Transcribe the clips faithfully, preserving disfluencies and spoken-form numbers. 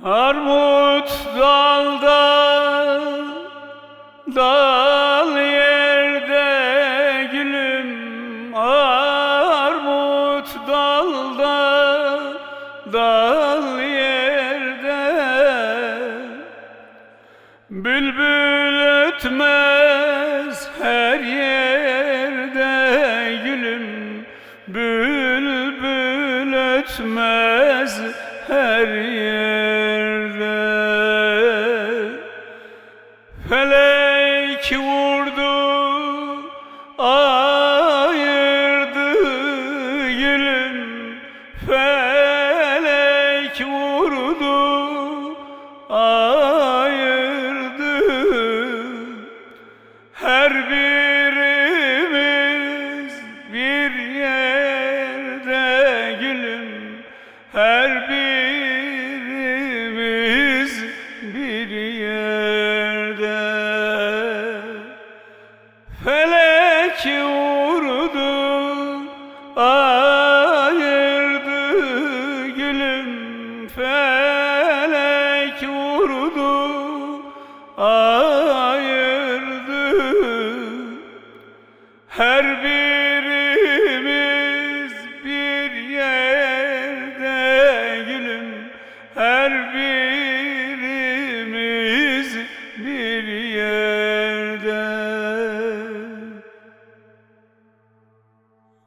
Armut dalda, dal yerde gülüm, armut dalda, dal yerde. Bülbül ötmez her yerde gülüm, bülbül ötmez her yerde. Felek vurdu, ayırdı gülüm, felek vurdu, ayırdı. Her birimiz bir yerde gülüm, her birimiz bir yerde. Felek vurdu, ayırdı gülüm, felek vurdu, ayırdı. Her birimiz bir yerde gülüm, her birimiz bir yerde.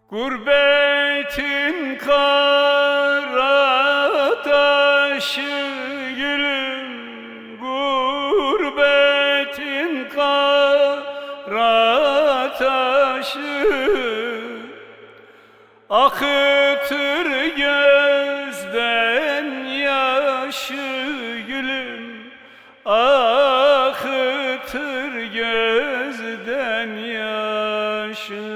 Gurbetin kara taşı gülüm, gurbetin kara taşı. Akıtır gözden yaşı gülüm, akıtır gözden yaşı.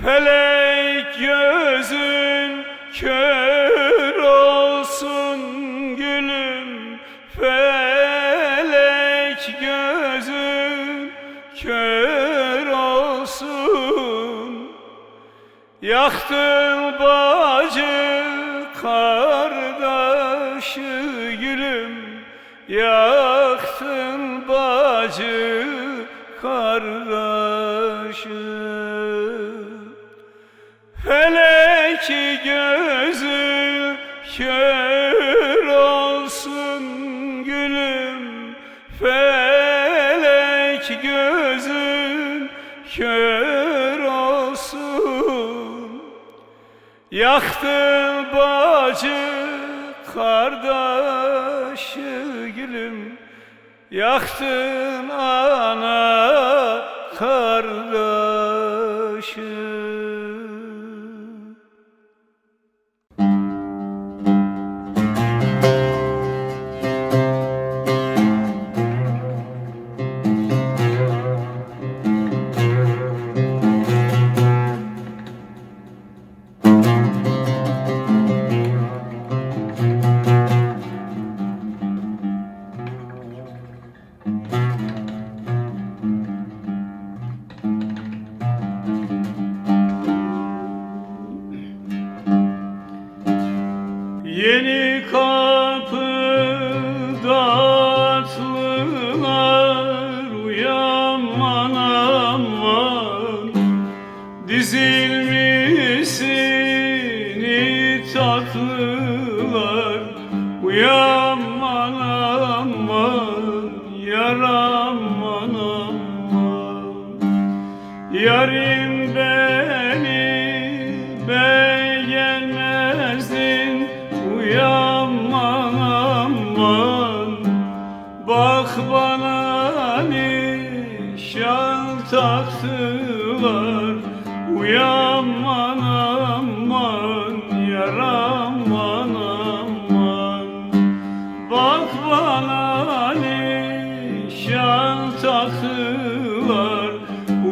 Felek gözün kör olsun gülüm, felek gözün kör olsun. Yaktın bacı kardeşı gülüm, yaktın bacı kardeşı. Felek gözü kör olsun gülüm, felek gözün kör olsun. Yaktın bacı kardeşı gülüm, yaktın ana kardeşı. Yeni Kapı'da atlılar, uy aman aman. Dizilmiş seni tatlılar, uy aman aman, yar aman aman. Yarim beni beğenmezdin, uy aman aman. Bak bana nişan taktılar, uy aman aman, yar aman aman. Bak bana nişan taktılar,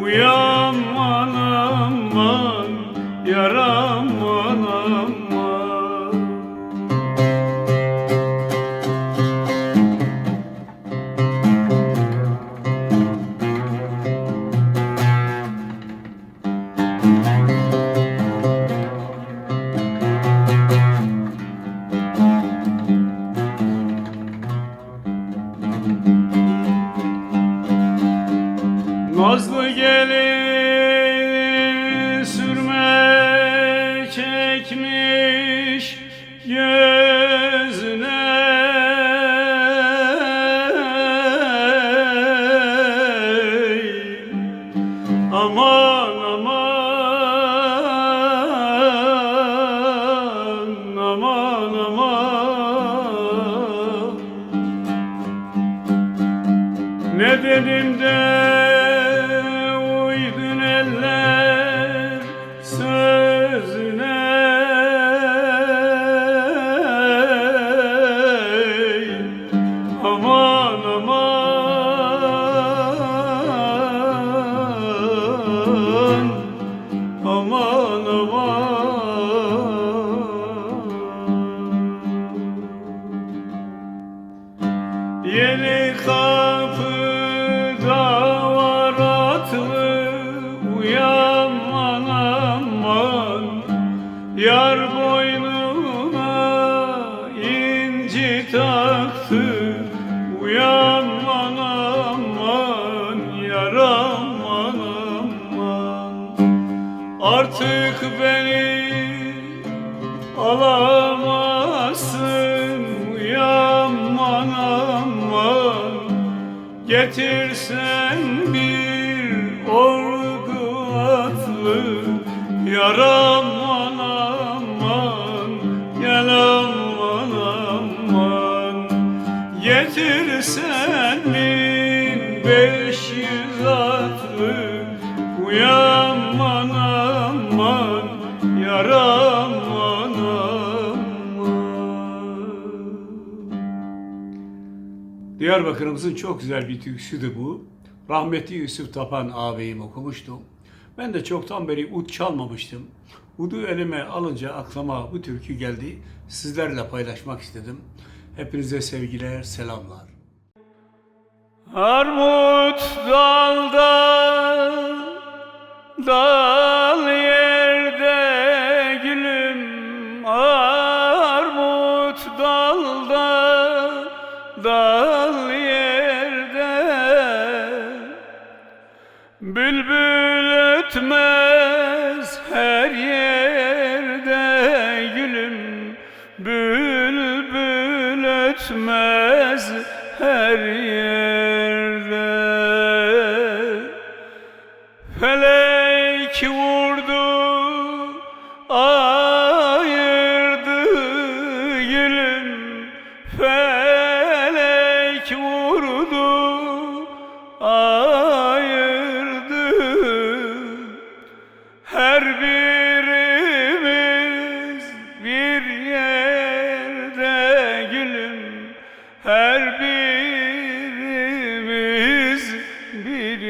uy aman aman, yar aman aman. Gözüne aman aman, aman aman. Ne dedim de uydun eller sözüne. Aman aman, aman aman. Yeni Kapı'da var atlı, uyan aman aman. Yar boynuna inci taktı, uyan aman aman, yar aman aman. Artık beni alamazsın, uyan aman aman. Getirsen bir ordu atlı, yar aman aman, gel aman aman. Getirsen bin beş yüz atlı, uyan aman aman, yar aman aman. Diyarbakır'ımızın çok güzel bir türküsüdür bu. Rahmetli Yusuf Tapan ağabeyim okumuştu. Ben de çoktan beri ud çalmamıştım. Udu elime alınca aklıma bu türkü geldi. Sizlerle paylaşmak istedim. Hepinize sevgiler, selamlar. Armut dalda, dal yerde gülüm, armut dalda, dal yerde. Bülbül ötmez her yerde gülüm, bülbül ötmez her yerde. Felek vurdu, ayırdı gülüm, felek vurdu, ayırdı. Her birimiz bir yerde gülüm, her birimiz bir